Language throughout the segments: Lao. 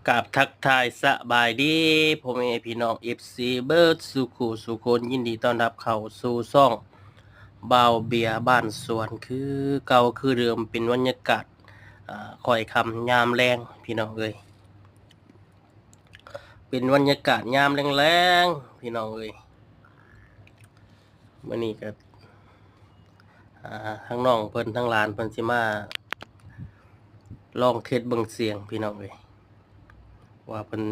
ກາບທັກທາຍສະບາຍດີພໍ່ແມ່ພີ່ນ້ອງ ເອັຟຊີ ເບິດສູ່ຄູ່ສູ່ຄົນ, ຍິນດີຕ້ອນຮັບເຂົ້າສູ່ຊ່ອງບ່າວເບຍບ້ານສວນຄືເກົ່າຄືເດີມ. ເປັນບັນຍາກາດ ອາ ຄ່ອຍຄ່ຳຍາມແລງພີ່ນ້ອງເອີຍ, ເປັນບັນຍາກາດຍາມແລງໆ ພີ່ນ້ອງເອີຍ. ມື້ນີ້ກໍ ອ່າ ທາງນ້ອງເພິ່ນ ທາງຫຼານເພິ່ນຊິມາລອງເທັດເບິ່ງສຽງ ພີ່ນ້ອງເອີຍ ວ່າເພິ່ນ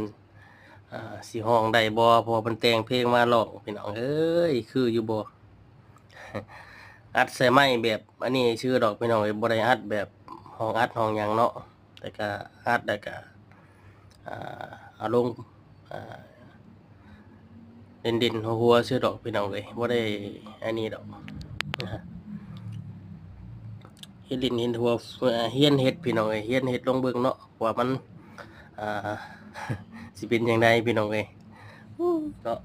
ອ່າ ຊິຮ້ອງໄດ້ບໍ່, ເພາະວ່າເພິ່ນແຕ່ງເພງມາຮ້ອງ ພີ່ນ້ອງເອີຍ. ຄືຢູ່ບໍ່? ອັດໃສ່ໄມແບບອັນນີ້ຊື່ດອກ ພີ່ນ້ອງເອີຍ, ບໍ່ໄດ້ອັດແບບຫ້ອງອັດຫ້ອງຫຍັງເນາະ. ແຕ່ກະອັດ ແລ້ວກະ ອ່າ ເອົາລົງ ອ່າ ເດັ່ນໆ ຫົວໆ ຊື່ດອກ ພີ່ນ້ອງເອີຍ, ບໍ່ໄດ້ອັນນີ້ດອກ. ເຮັດຫຼິ້ນເຮັດຫົວ ຮຽນເຮັດ ພີ່ນ້ອງເອີຍ, ຮຽນເຮັດລອງເບິ່ງເນາະ ວ່າມັນ ອ່າ ຊິເປັນຈັ່ງໃດ ພີ່ນ້ອງເອີຍ ເນາະ.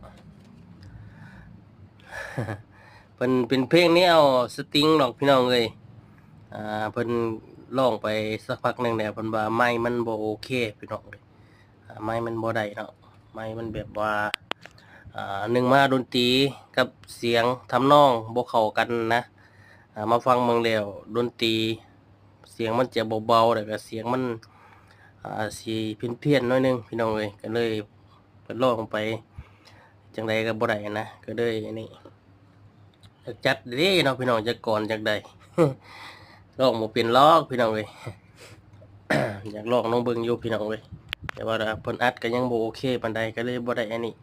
ເພິ່ນເປັນເພງແນວສະຕິງດອກ ພີ່ນ້ອງເອີຍ. ອ່າ ເພິ່ນຮ້ອງໄປສັກພັກໜຶ່ງແລ້ວ ເພິ່ນວ່າໄມມັນບໍ່ໂອເຄ ພີ່ນ້ອງເອີຍ, ໄມມັນບໍ່ໄດ້ເນາະ. ໄມມັນແບບວ່າ ອ່າ ໜຶ່ງມາດົນຕີກັບສຽງທຳນອງບໍ່ເຂົ້າກັນນະ. ອ່າ ມາຟັງເບິ່ງແລ້ວດົນຕີສຽງມັນຈະເບົາໆ ແລ້ວກະສຽງມັນ ອ່າ ຊິພຽນໆ ໜ້ອຍໜຶ່ງ ພີ່ນ້ອງເອີຍ. ກໍເລີຍ ເພິ່ນຮ້ອງໄປຈັ່ງໃດກໍບໍ່ໄດ້ນະ, ກໍເລີຍອັນນີ້ ຢາກຈັດເດ້ເນາະ ພີ່ນ້ອງ, ຈັກກ່ອນຈັກໃດ ຮ້ອງບໍ່ເປັນຫຼອກ ພີ່ນ້ອງເອີຍ. ຢາກລອງລອງເບິ່ງຢູ່ ພີ່ນ້ອງເອີຍ, ແຕ່ວ່າເພິ່ນອັດກໍຍັງບໍ່ໂອເຄປານໃດ ກໍເລີຍບໍ່ໄດ້ອັນນີ້.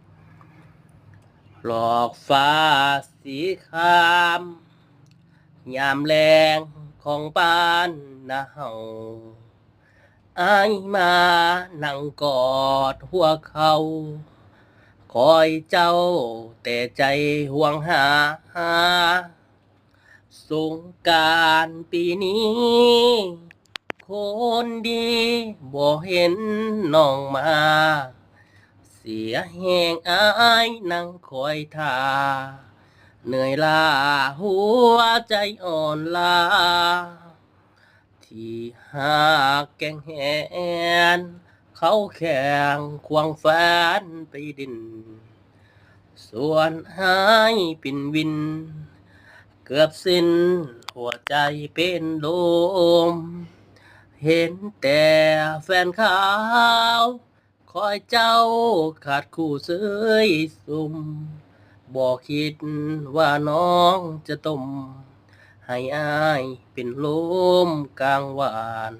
ຫຼອກຟ້າສີຄາມ ຍາມແລງຂອງບ້ານນາເຮົາ, ອ້າຍມານັ່ງກອດຫົວເຂົ່າ, ຄອຍເຈົ້າແຕ່ໃຈຫວງຫາ. ສົງການປີນີ້ ຄົນດີບໍ່ເຫັນນ້ອງມາ, ເສຍແຮງອ້າຍນັ່ງຄອຍຖ້າ, ເໜື່ອຍລ້າຫົວໃຈອ່ອນລາ. ທີ່ຮັກແກ່ງແຫນ ເຂົາແຂ່ງຄວາງແຟນໄປດິນ, ສ່ວນອ້າຍປິ່ນວິນ ເກືອບສິ້ນຫົວໃຈເປັນລົມ, ເຫັນແຕ່ແຟນຂາວ ຄອຍເຈົ້າຂາດຄູ່ເຊີຍຊຸມ, ບໍ່ຄິດວ່ານ້ອງຈະຕົມ ໃຫ້ອ້າຍເປັນລົມກາງວານ.